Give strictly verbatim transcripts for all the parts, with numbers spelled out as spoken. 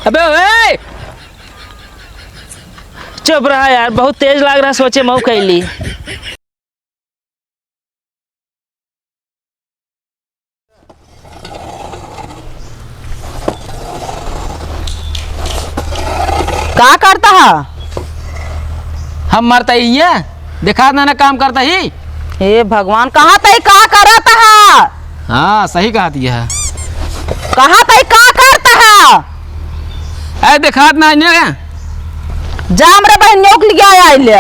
अबे ओए! चुप रहा यार, बहुत तेज लाग रहा, सोचे मऊ कैली। का करता है? हम मरता ही है, देखा ना, ना काम करता ही। हे भगवान, कहा तई का करता है? हाँ, सही कहा दिया है। कहा तई का करता है? ए, देखात ना इन्हें। जा हमरे बहनियों के लिया आइले।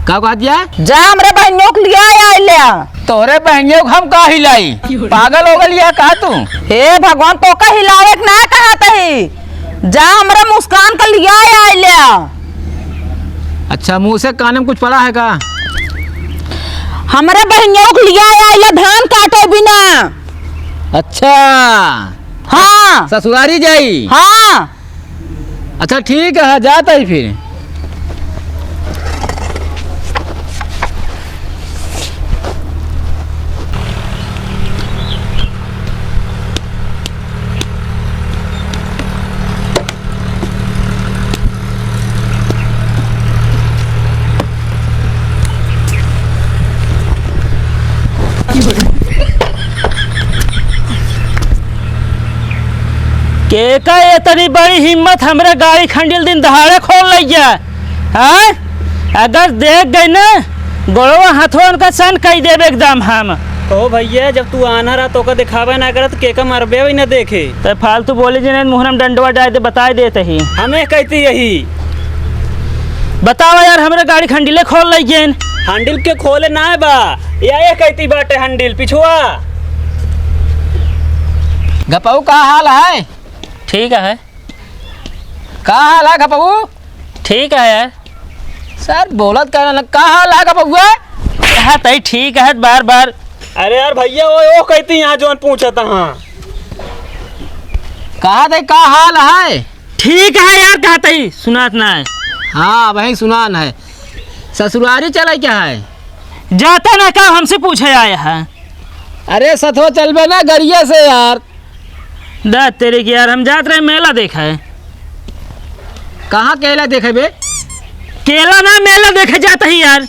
का कहा दिया? जा हमरे बहनियों के लिया आइले। तोहरे बहनियों के हम का हिलाई? पागल हो गई है का तू? हे भगवान, तो का हिलावे के ना कहा तही। जा हमरे मुस्कान के लिया आइले। अच्छा, मुंह से कान में कुछ पड़ा है का? हमरे बहनियों के लिया आइले धान काटे बिना। अच्छा। हाँ। ससुरारी जाई? हाँ। अच्छा ठीक है, जाता ही फिर। केका इतनी बड़ी हिम्मत हमरे गाड़ी खंडिल दिन दहाड़े खोल लइया? हैं? अगर देख गई ना, गोड़वा हथवा उनका सन कई देब एकदम हम। कहो भैया, जब तू आन्हर आ, तोका देखावे ना करत, केका मरबे वही ना देखे। तो फालतू बोली जिन्हें मुहरम डंडवा डाल दे, बताए देते ही। हमें कहती यही। बतावा यार, हमरे गाड़ी खंडिले खोल लइयेन। हंडिल के खोले ना है बा, या ये कहती बाटे हंडिल पिछुआ। गपऊ का हाल है? ठीक है। का हाल है गपऊ? ठीक है यार। सर बोलत का ना, का हाल है गपउआ? हाँ तई ठीक है बार बार। अरे यार भैया, ओ, ओ कहती यहाँ जौन पूछत हाँ। कहा तई का हाल है? ठीक है यार, कहत ही सुनात ना है। हाँ, वही सुनान है। ससुरारी चले क्या है? जाता ना का हमसे पूछे आया है। अरे सथवा चलबे ना गरिया से यार। दा तेरे की यार, हम जात रहे मेला देखे। कहाँ केला देखे बे? केला ना, मेला देखे जाता ही यार।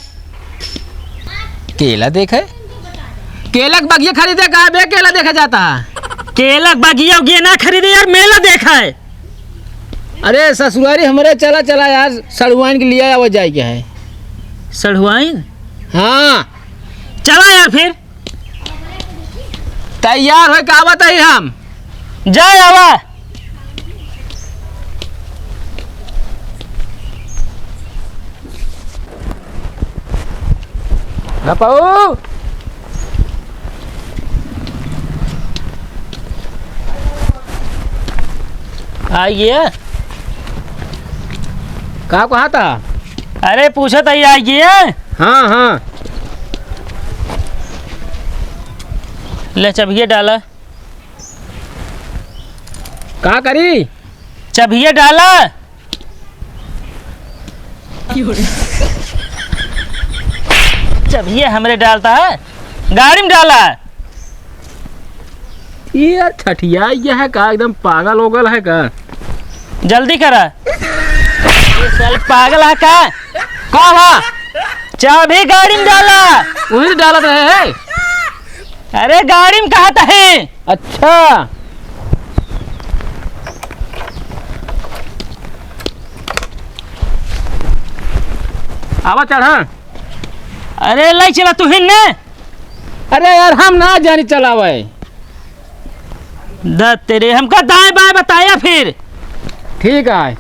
केला देखे? केला के बगिया खरीदे का बे? केला देखे जाता है। केला के बगिया उगिया ना खरीदे यार, मेला देखे। अरे ससुरारी हमरे चला, चला यार, सड़ुआइन के लिए आवा जाए के है। सड़ुआइन? हाँ। चला यार फिर। तैयार होइके आवत ही हम। जाए आवा। गपऊ। आइए। का कहा था? अरे पूछत ही, आइए। हाँ, हाँ। ले चबिया डाला। का करी? चबिया डाला। चबिया हमरे डालता है, गाड़ी में डाला। ये यार ठठिया गया है का, एकदम पागल ओगल है का? जल्दी करा। ये साल पागल है का? का बा? चाबी गाड़ी में डाला। वही डालत रहे है। अरे गाड़ी में कहत ही। अच्छा। आवा चढ़ा। अरे लाई चला तू हिन्ने। अरे यार हम ना जानी चलावे। द तेरे हमका दाएं बाएं बताया फिर। ठीक है।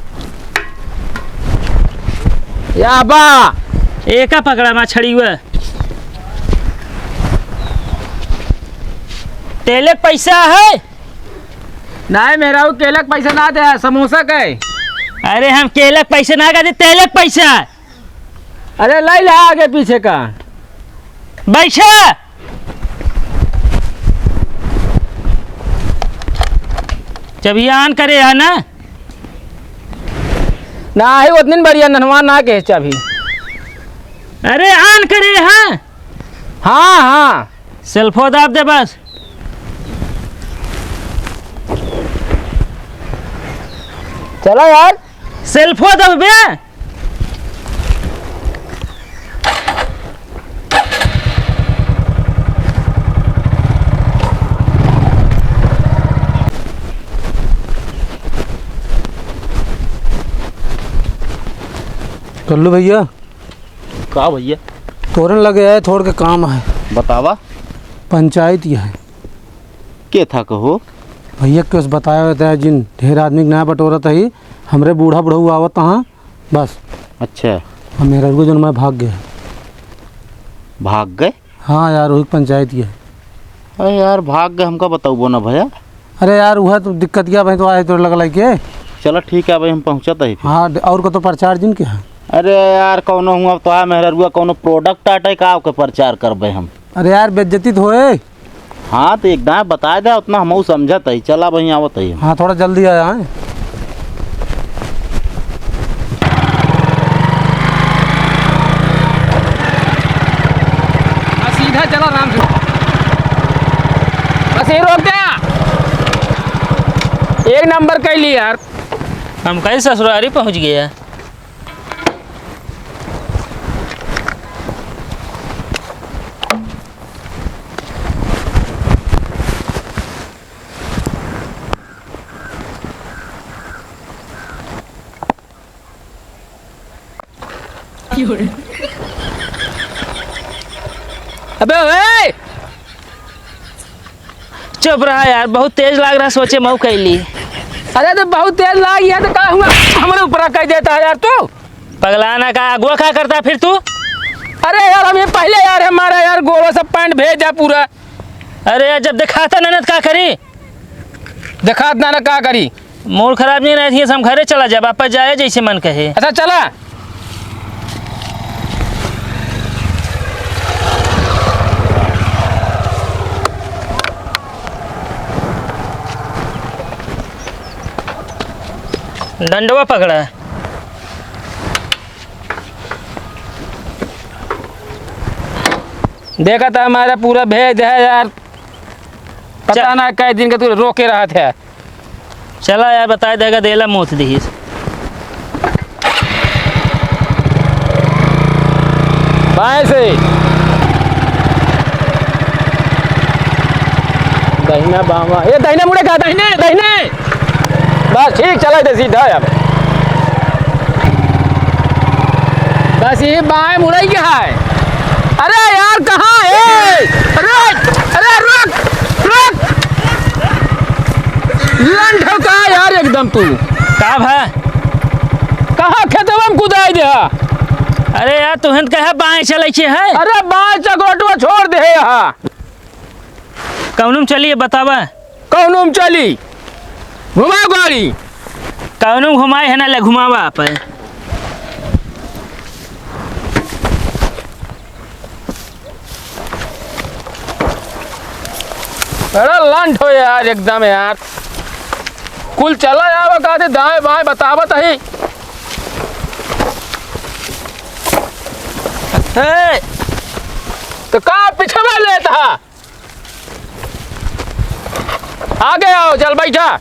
या बा। एका पकड़ा मा छड़ी हुआ। तेले के पैसा है? नहीं, मेरा वो केला के पैसा ना दे, समोसा के। अरे, हम केला के पैसा ना कहते, तेले के पैसा। अरे, लाई ला आगे पीछे का। बैठा। जब ये आन करे है ना। ना, ही उतनी बढ़िया ननवा ना के चाबी। अरे, आन करे है। हाँ, हाँ। सेल्फो दाब दे बस। चला यार। सेल्फो दबबे। कल्लू भैया। का भैया? तोरन लगे है, थोड़ के काम है। बतावा। पंचायत ही है। के था कहो? भैया, कुछ बताया होता है, जिन ढेर आदमी के ना बटोरत ही, हमरे बूढ़ा बुढ़ऊ आवत हाँ, बस। अच्छा। हम मेहररुआ जौन मैं भाग गए। भाग गए? हाँ यार, वही पंचायत ही है। अरे यार, भाग गए, हमका बताउबो ना भैया। अरे यार, वह तो दिक्कत क्या भाई, तो आए तो लग लाइके। चलो ठीक है भाई, हम पहुँचत ही फिर। हाँ, ड-, और को तो प्रचार जिन के है? अरे यार, कौनो हुआ तो आ मेहररुआ, कौनो product आटे का, ओके प्रचार करबे हम। अरे यार, बेइज्जती तो होए। हाँ, तो एक दाएँ बताए दे, उतना हमहू समझत ही। चला भाई, आवत ही। हाँ, थोड़ा जल्दी आया है। आ, सीधा चला आराम से। बस ये रोक दे। एक नंबर कैली यार। हम कहीं ससुरारी पहुँच गया। अबे ओए! चुप रहा यार, बहुत तेज लाग रहा, सोचे मऊ कैली। अरे तो बहुत तेज लाग यार, तो का हुआ? हमरे ऊपर कह देता है यार तू। पगला ना का, अगुआ का करता फिर तू? अरे यार, हम ये पहले यार हमारा यार गोवा सब पैंट भेज जा पूरा। अरे यार, जब दिखाता ना, ना तो का करी? दिखात ना, ना का करी? मूड खराब नहीं रहती है, हम घरे चला जाए, वापस जाए जैसे मन कहे। अच्छा चला। डंडवा पकड़ा। देखा था हमारा पूरा भेज है यार, पता चल। ना कै दिन का तू रोके रहत है। चला यार, बताए देगा, देला मोत दिहिस। बाएं से। दहिना बावां। ए, दहिना मुड़े का, दहिने, दहिने। बस ठीक, चला दे सीधा अब। बस ये बाएं मुड़े के है। अरे यार, कहाँ है? अरे, अरे, रुक, रुक। लंठ हो का यार एकदम तू? का भा? कहाँ खेतवा में कुदाई दे हा? अरे यार, तुहन कहे बाएं चले के है? अरे बाएं चकोटवा छोड़ दे हा। कौनो में चलिए बतावा। कौनो में चली? घुमाओ गाड़ी। कौनो में घुमाए है ना, ले घुमावा आप। बड़ा लंठ हो यार एकदम यार। कुल चला जावा कहते दाएं बाएं बतावत ही। ए! तो का पिछवा लेत हा? आगे आओ, चल बैठा।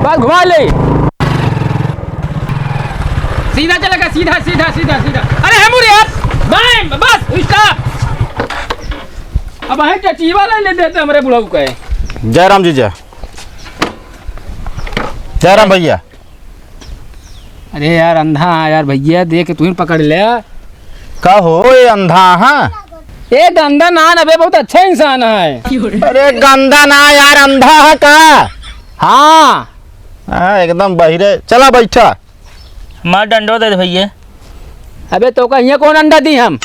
बस घुमा ले। सीधा चलेगा, सीधा, सीधा, सीधा, सीधा। अरे, हम उरे यार, बाएं, बस, stop। अब है चचीवा ले, ले देते हमरे बुढ़ऊ के। जय राम जी, जय। जय राम भैया। अरे यार, अंधा है यार भैया, देख के तू ही पकड़ ले। का हो, ये अंधा है? ये गंदा ना, अबे बहुत अच्छा इंसान है। अरे गंदा ना यार, अंधा है का? हाँ। हाँ, एकदम बहिरे। चला बैठा। मार डंडो दे दे भैया। अबे तो का हियाँ कौन अंडा दी हम?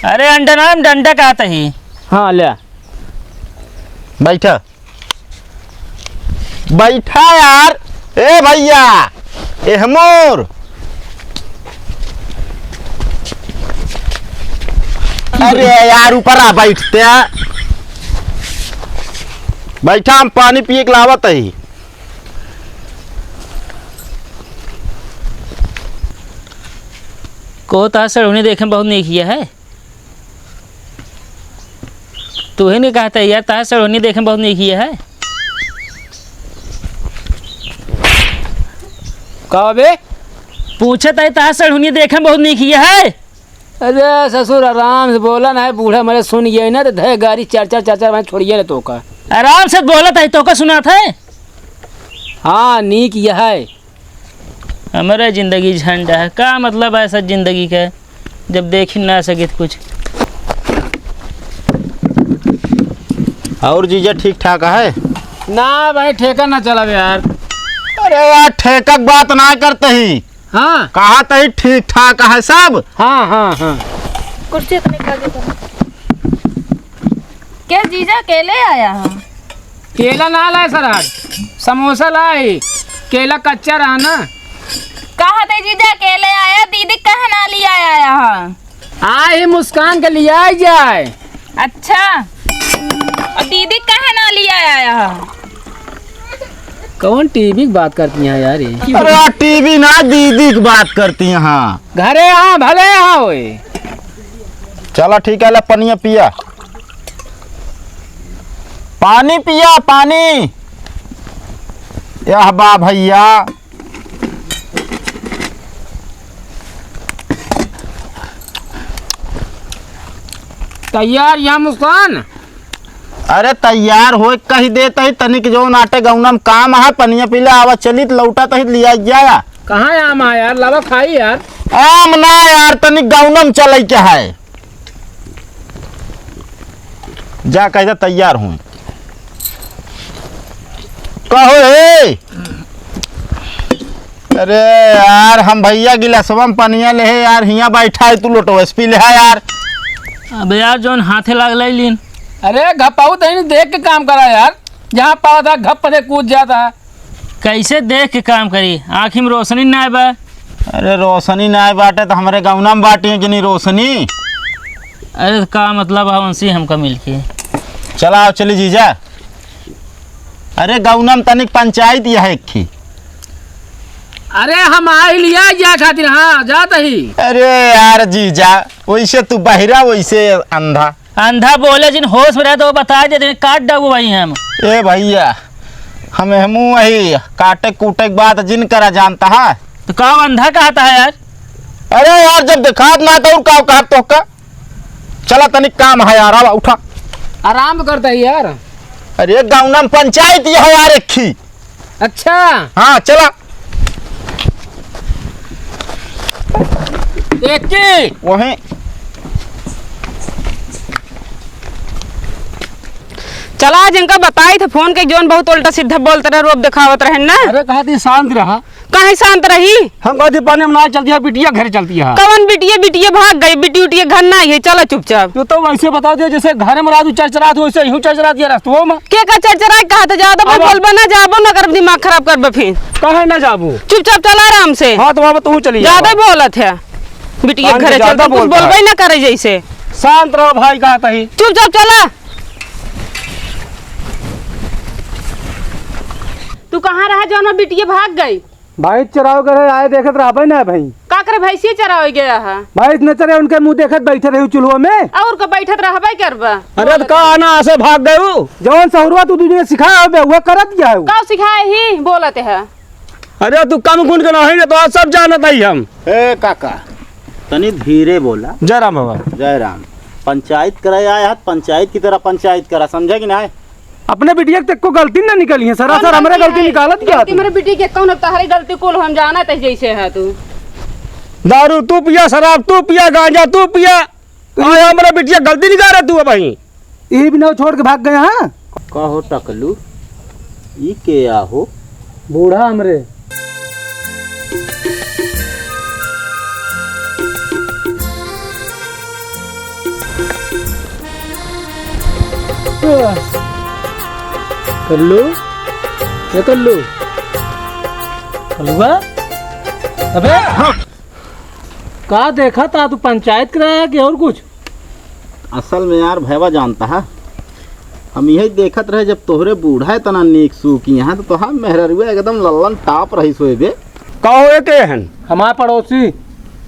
अरे अंडा ना, हम डंडा कहत ही। हाँ, ले। बैठा। बैठा यार। ए भैया, एहमोर। अरे यार, ऊपर आ बैठते हैं। बैठा, हम पानी पिए के लावत ही। को तोहार सड़हुनी देखे में बहुत नीक है। तू ही नहीं कहता यार, तोहार सड़हुनी देखे में बहुत नीक है। का बे? पूछत है, तोहार सड़हुनी देखे में बहुत नीक है। अरे ससुर, आराम से बोला ना, बूढ़ा मरे सुन गया ना, तो धय गारी चार चार, चार चार, मैं छोड़िए ना तो का। आराम से बोलत है, तो का सुनात है? हाँ, नीक यह है। हमारा जिंदगी झंड है, का मतलब है ऐसा जिंदगी का, जब देख ही ना सकित कुछ। और जीजा ठीक ठाक है? ना भाई, ठेका ना चलावे यार। अरे यार, ठेका की बात ना करते ही। हाँ। कहा तही ठीक ठाक है सब। हाँ, हाँ, हाँ। कुर्सी इतने खा के तो। क्या जीजा अकेले आया है? केला ना लाए सर आज, समोसा लाए, केला कच्चा रहा ना। कहा थे जीजा अकेले आया, दीदी कहाँ ना लिया आया है? आ ही मुस्कान के लिया जाए। अच्छा, और दीदी कहाँ ना लिया आया है? कौन टीवी की बात करती हैं यार ये? अरे यार, टीवी ना, दीदी की बात करती हैं। हाँ। घरे हाँ, भले हाँ होए। चला ठीक है, ले पनिया पिया, पानी पिया, पानी। यह बा भैया। तैयार या मुस्कान? अरे तैयार होए कहि देत ही, तनिक जौन आटे गौना में काम है, पनिया पी ले, आवा चली त लौटा तही लिया जाया। कहाँ आम है यार, लावा खाई यार। आम ना यार, तनिक गौना में चले के है। जा कह दे तैयार हूँ। कहो हे। अरे यार, हम भैया गिलासवा में पनिया ले है यार, हियाँ बैठा है, तू लोटवा से पी ले है यार। अबे यार, जौन हाथे लागल है लीन। अरे घपाऊ तनी देख के काम करा यार, जहाँ पावा था घप से कूद जाता है। कैसे देख के काम करी, आँखी में रोशनी ना बा। अरे रोशनी ना बाटे तो हमरे गौना में बाटी है कि नहीं रोशनी? अरे तो का मतलब है उनसे हमका मिलके? चला आओ चली जीजा। अरे गौना में तनिक पंचायत यह एक थी। अरे हम आई लिया जा खातिर, हाँ जात ही। अरे यार जीजा, वैसे तू बहिरा वैसे अंधा। अंधा बोले जिन होश में रहे तो वो बता दे, काट डाबू भाई हम। ए भैया, हम हमू वही काटे कूटे के बात जिन करा जानता है। तो का अंधा कहता है यार? अरे यार, जब देखात ना तो और का कहत तो का? चला तनिक काम है यार, आवा उठा। आराम करता है यार। अरे गौना में पंचायत यह है यार एक ही। अच्छा। हाँ, चला। एक की। वहीं। चला, आज इनका बताई थे फोन के, जौन बहुत उल्टा सीधा बोलत रहे, रोब देखावत रहे ना। अरे, कहा थी शांत रहा। काहे शांत रही? हम कहती पानी में ना चलती है, बिटिया घर चलती है। कवन बिटिया? बिटिया भाग गई, बिटी उटिया घर ना है, चला चुपचाप। तू तो वैसे बता दे, जैसे घर में रात चरचरात हो, वैसे यूं चरचरात है रस्तों में। के का चरचराए? कहा तो ज्यादा अब बोलबा ना, जाबो ना करब, दिमाग खराब करबे फिर। काहे ना जाबू? चुपचाप चला आराम से। हाँ, तो अब तू चली ज्यादा जाबा। बोलत है। बिटिया कान घरे से ज्यादा चलते कुछ बोलता बोलबे है। ना करे जैसे। शांत रहो भाई, कहा तही। चुपचाप चला। तू कहाँ रहा जौन बिटिया भाग गई? भाई चरावे गए रहे, आए देखत रहबे ना भाई। का करे भैंसिया चरावे गया है? भाई इतने चरे उनके मुंह देखत बैठे रही चूल्हा में। और का बैठत रहबे करबा? अरे तो का आना आसे भाग गए हो? जौन सहुरवा तू दुनिया सिखाए होबे, वो करत गया हो। का सिखाए ही बोलत है? अरे तू कम गुण के नहीं रे, तो आज सब जानत ही हम। ए काका, तनी धीरे बोला। जय राम बाबा। जय राम। पंचायत करे आए हाथ, पंचायत की तरह पंचायत करा, समझे कि नहीं? अपने बिटिया के को गलती ना निकली है, सरासर हमरे गलती निकालत गया गलती तू। मेरे बिटिया के कौन, अब तहरी गलती कुल हम जानत है जैसे है तू। दारू तू पिया, शराब तू पिया, गांजा तू पिया, और हमरे बिटिया गलती निकाले तू अब ही। ई भी ना छोड़ के भाग गया, हाँ? कहो टकलू, ई के आहो? बूढ़ा हमरे। कल्लू, ए कल्लू। कल्लुआ? अबे, का देखा था तू, पंचायत कराया कि और कुछ? असल में यार भैया जानता है, हम यही देखत रहे, जब तोहरे बूढ़ा इतना नीक सूखी हैं, तो तोहार मेहररुआ एकदम लल्लन टाप रही सोए बे। का होए के हन? हमार पड़ोसी।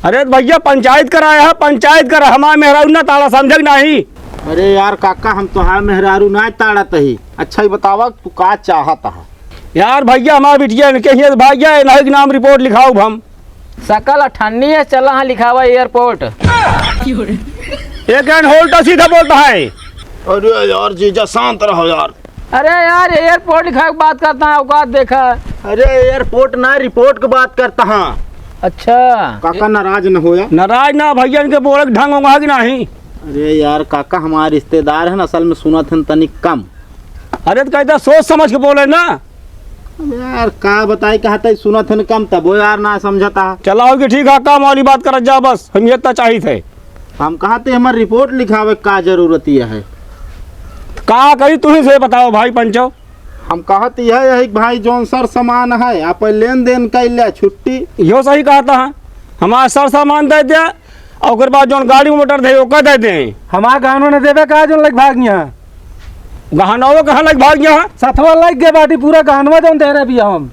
अरे भैया, पंचायत कराया है, पंचायत करा, हमार मेहरारू ना ताड़ा, समझे कि नाही? अरे यार काका, हम तोहार मेहरारू ना ताड़त ही। अच्छा, ही बतावा, तू का चाहत है? यार भैया, हमार बिटिया इनके ही है, भैया, इन्हीं के नाम रिपोर्ट लिखाउब हम। सकल अठन्नी है, चला हाँ लिखावा एयरपोर्ट। एक hand hold तो सीधा बोलता है। अरे यार जीजा, शांत रहो यार। अरे यार, एयरपोर्ट लिखा के बात करता है, औकात देखा। अरे एयरपोर्ट ना, रिपोर्ट की बात करता हाँ। अच्छा। काका नाराज न होया। नाराज ना भैया, इनके बोले के ढंग होगा कि नाही? अरे यार काका, हमार रिश्तेदार है ना, असल में सुनत हैं तनिक कम। अरे तो कहता सोच समझ के बोले ना। अरे यार का बताई, कहता ही सुनत हैं कम, तबो यार ना समझता। चला हो कि ठीक है, काम वाली बात करत जा बस, हम ये इतना चाहित है। हम कहते हमार रिपोर्ट लिखावे का जरूरत ये है। का करी तुही से बताओ भाई पंचो। हम कहत यह है कि भाई जौन सर सामान है, आप लेन देन कर ले छुट्टी। इहो सही कहता है, हमार सर सामान दे दे, और ओकर बाद जौन गाड़ी मोटर दे, ओकर दे दे। हमार गहनवा न देबे का, जौन लग भाग यहाँ? गहनवा कहाँ लग भाग यहाँ? सथवा लग गए बाटी, पूरा गहनवा जौन दे रहे बिया हम।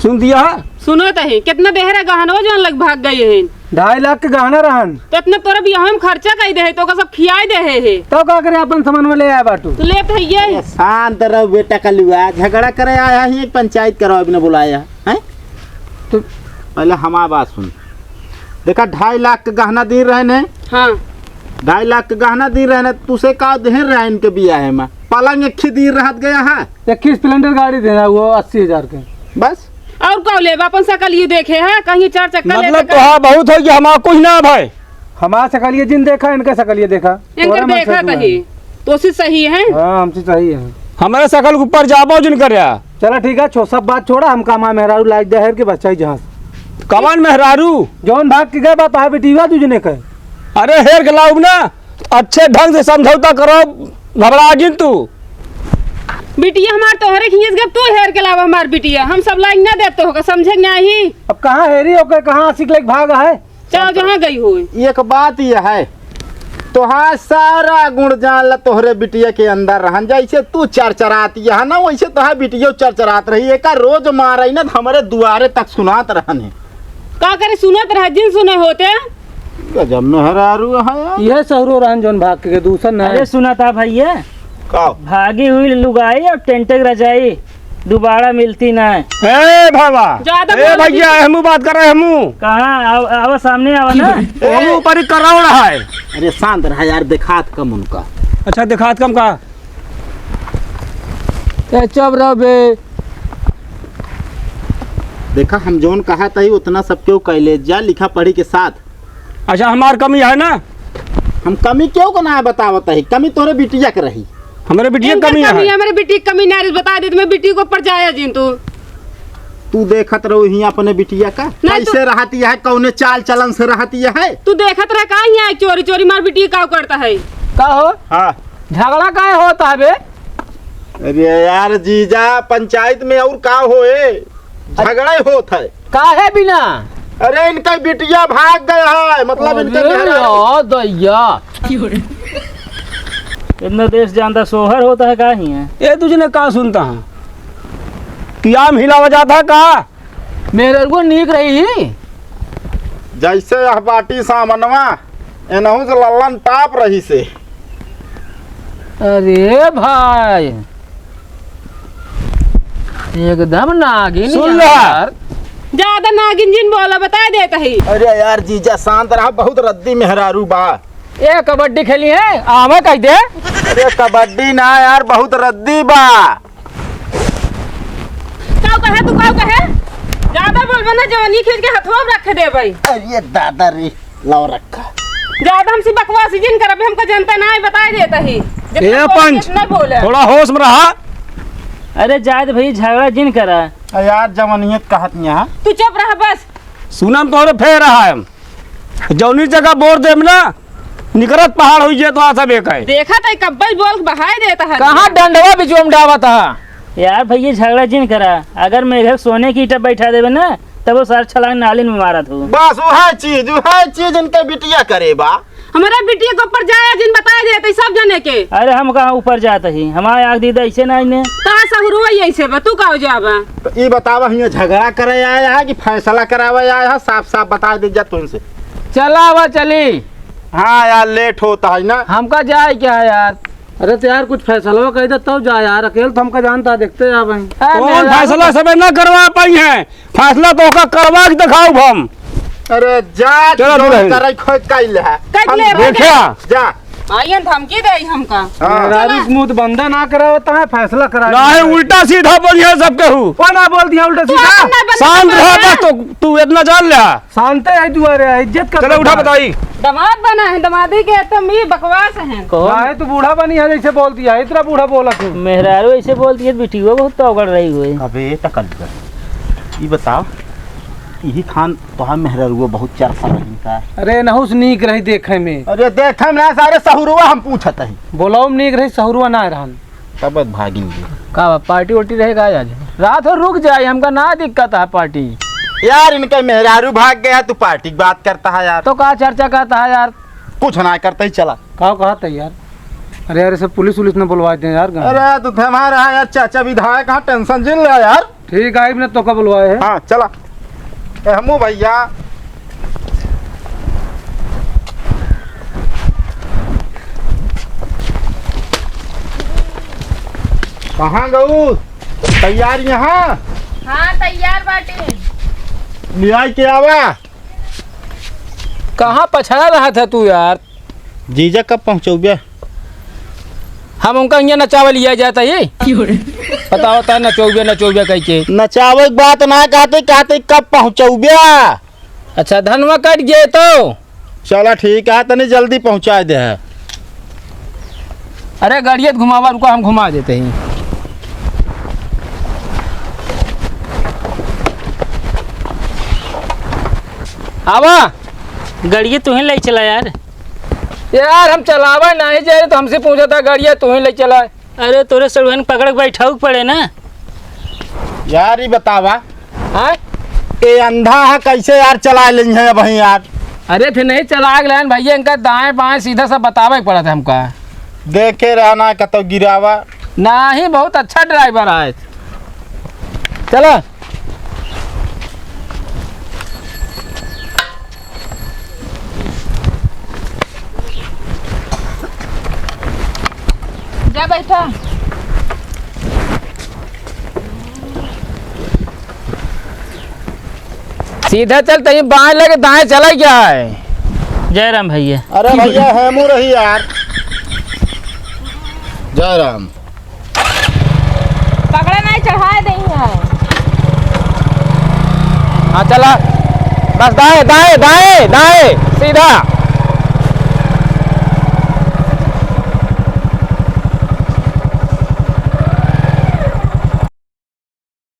सुन दिया है? सुनो तो है, कितना देहरा गहनवा जौन लग भाग गए हैं। ढाई लाख के गहना रहन। तो इतना तोरा बियाह में खर्चा कई दे है, तो का सब खियाई दे है, है। तो का करे, अपन सामान में ले आया बाटू। तो लेत है ये। अरे शांत रहो बेटा कलुआ, झगड़ा करे आया ही, पंचायत करो, अभी ने बुलाया है। तो पहले हमार बात सुन। देखा, ढाई लाख के गहना दी रहे ने। हाँ। ढाई लाख के गहना दी रहे ने, तुसे का देहे रहे इनके बियाह में? पलंग एक ही दी रहत गया है। एक ही स्प्लेंडर गाड़ी देना, वो अस्सी हजार के। बस। और का लेबा? अपन सकल ये देखे है, कहीं चार चक्का लेबे मतलब का? तोहार बहुत हो गया, हमार कुछ ना भाई। हमार सकल ये जिन देखा, इनके सकल ये देखा। इनकर तोरा मन से देखा दुआ तही। है। तो सी सही है। हाँ, हमसे सही है। हमारे सकल के ऊपर जाबो जिन करे। चला ठीक है, छो, सब बात छोड़ा, हम काम मेहरारू लाइक दे हेर के बच्चा ही जहाँ से। कवन मेहरारू? जौन भाग के गए बा, तोहार बिटिया दूजने के। अरे हेर के लाउब ना, अच्छे ढंग से समझौता करो, घबरा जिन तू। बिटिया हमार तोहरे खींच के तू हेर के लावा हमार बिटिया, हम सब लाइन ना देते होगा, समझे कि नाही? अब कहाँ हेरी ओके, कहाँ आशिक लेके भाग है? चाहे जहाँ गई हो। एक बात ये है, तोहार सारा गुण जान ला तोहरे बिटिया के अंदर रहन, जैसे तू चरचरात यहाँ ना, वैसे तोहार बिटियो चरचरात रही। एका रोज मारे ना, हमरे दुआरे तक सुनात रहन है। का करे, सुनत रहे, जिन सुने होते। गजब मेहरारू है यार। यह सहरो रहन जौन भाग के, दूसर ना अरे है। सुना था भैया, का? भागी हुई लुगाई और टेंटे की रजाई दोबारा मिलती ना है। ए बाबा, ज्यादा ए बोल भैया, हमू बात कर रहे, हमू। कहाँ? आव-, आवा सामने आवा ना। हमू ऊपर ही कराव रहा है। अरे शांत रहा यार, देखात कम उनका। अच्छा, देखात कम का? ए, चुप रहो बे। देखा, हम जौन कहा था ही उतना सब केहू कैले जा, लिखा पढ़ी के साथ। अच्छा, हमार कमी है ना? हम कमी केहू को ना बतावत है, कमी तोहरे बिटिया के रही। हमरे बिटिया के इनकर कमी कमी है। हमरे बिटिया के कमी ना रही, बता दे तुम्हें, बिटिया के ऊपर जाया जिन तू। तू देखत रहो ही अपने बिटिया का, नहीं, तू कैसे रहती है, कौने चाल चलन से रहती है। तू देखत रह का यहाँ चोरी चोरी मार बिटिया का करता है? का हो? हाँ। झगड़ा काहे होता है बे? अरे यार जीजा, पंचायत में और का होए, झगड़ा ही होत है। काहे बिना? अरे इनका बिटिया भाग गया है, मतलब इनका अरे मेहरारू। यार दैया। इतना देश जानता सोहर होता है का ही है? ये तुझने का सुनता है कि आम हिलावा जाता है का? मेहररुआ नीक रही। जैसे यह बाटी सामनवा, एनहू से लल्लन टाप रही से। अरे भाई, एकदम नागिन सुन ला। यार। ज्यादा नागिन जिन बोला, बता देता ही। अरे यार जीजा शांत रहा, बहुत रद्दी मेहरारू बा। ए कबड्डी खेली है, आवे कह दे। अरे कबड्डी ना यार, बहुत रद्दी बा। काऊ कहे तू, काऊ कहे? ज्यादा बोलबे ना, जवानी खींच के हथवा में रख दे भाई। अरे दादा रे, लाओ रखा। ज्यादा हमसे बकवास जिन करबे, हमको जनता ना है, बताए देता ही। जितना ए बोले, पंच, जितना बोले। थोड़ा होश में रहा। अरे जायद भाई, झगड़ा जिन करा। आ यार, जवानियत कहत यहाँ। तू चुप रह बस। सुनम तोहरे फेर रहा है। जौनी जगह बोर देम ना, निकरत पहाड़ होई जे तो आ सब एक है। देखा तई कब्बल बोल के बहाए देता है। कहाँ डंडवा बिचवा में डावत है? यार भैया झगड़ा जिन करा, अगर मेघे सोने की ईंटा बैठा देवे ना, तब वो सार छलांग नाली में मारत हो। बस वह चीज, वह चीज इनके बिटिया करे बा। हमरे बिटिया के ऊपर जाए जिन बताए देते सब जने के। अरे हम कहाँ ऊपर जात ही, हमारे आँख दीदा ऐसे ना इन्हें। ता सहुरुआ ऐसे बा, तू का हो जाबा? तो ई बतावा, हियाँ झगड़ा करे आया है कि फैसला करावे आया है? साफ साफ बता दे जा तुमसे। चला आवा चली। हाँ यार, लेट होता है ना। हमका जाए क्या है यार? अरे तो यार कुछ फैसला कर दे तब जा यार, अकेल तो हमका जानता देखते जा भाई। अरे कौन मेरा फैसला सबे ना करवा पाई है? फैसला तो ओका करवा के दिखाउब हम। अरे जा, चलो, जौन दुल्हन। करे खोज कइले है। कइले हम है। देखा? जा। आइए धमकी दे हमका। हाँ। मेहरारू से मुंह बंदा ना करावता है, फैसला करा नहीं, दिया। उल्टा सीधा बोलिए सब केहू। कौन ना बोल दिया उल्टा तू सीधा? अपन ना बंदा शांत बना रहा ना। बस, तो तू इतना जान ले। शांत है दुआरे, इज्जत कर चलो, उठा बता। बताई। दामाद बना है, दामादी के तो मी बकवास है। कौन? काहे तू बूढ़ा बनी है, जैसे बोल दिया, इतना बूढ़ा बोला तू। मेहरारू ऐसे बोल दिए, बिटिया बहुत तो अवगड़ रही हुई। अबे, तकल कर। ई बताओ, यही खान तोहार मेहरारुआ बहुत चरखा रही का? अरे, नहुस नीक रही देखे में। अरे, देखे में ना, सारे सहुरुआ हम पूछत ही। बोलाओ में नीक रही, सहुरुआ ना रहन। तब भागिन जी। का बा, पार्टी वार्टी रहेगा आज? रात हो रुक जाए, हमका ना दिक्कत है पार्टी। यार, इनके मेहरारू भाग गया, तू पार्टी की बात करता है यार। तो का चर्चा करता है यार? कुछ ना करता ही चला। का कहत है यार? अरे यार, इसे पुलिस उलिस न बुलवा दे यार गाँव। अरे तू थमा रहा यार, चाचा विधायक, हाँ, टेंशन जिन ले यार। ठीक है, इबने तो का बुलवाए है। हाँ, चला। ए, हमू भैया। कहाँ गऊ? तैयार यहाँ? हाँ, तैयार बाटे। लियाई के आवा। कहाँ पछड़ा रहा था तू यार? जीजा कब पहुँचौबे? हम उनका हियाँ नचावे लिया जाता ही। पता होता है नचौबे, नचौबे कह के। नचावे के बात ना कहते, कहते कब पहुँचौबे? अच्छा, धनवा कट गए तो? चला ठीक है, तनी जल्दी पहुँचा दे है। अरे, गाड़िया त घुमावा, रुका, हम घुमा देते हैं। आवा। गाड़िया तू ही ले चला यार। यार, हम चलावे नहीं जाए तो हमसे पूछा था, गाड़िया तू ही ले चला। अरे, तोरे सड़ुआइन पकड़ के बैठाऊ के पड़े ना। यार, ई बतावा, हाँ? ए अंधा है, कैसे यार चला लेंगे अब हम यार? अरे, फिर नहीं चला के लेन भैया, इनका दाएं बाएं सीधा सब बतावे के पड़ा था हमका। देखे रहना कतो गिरावा। नहीं, बहुत अच्छा ड्राइवर है। चला। जा बैठा। सीधा चल, तहीं बाएं लगे दाएं चला क्या है? जय राम भैया। अरे भैया, हेमू रही यार। जय राम। पकड़े नहीं, चढ़ाए देई है। हाँ, चला। बस दाएं, दाएं, दाएं, दाएं, सीधा।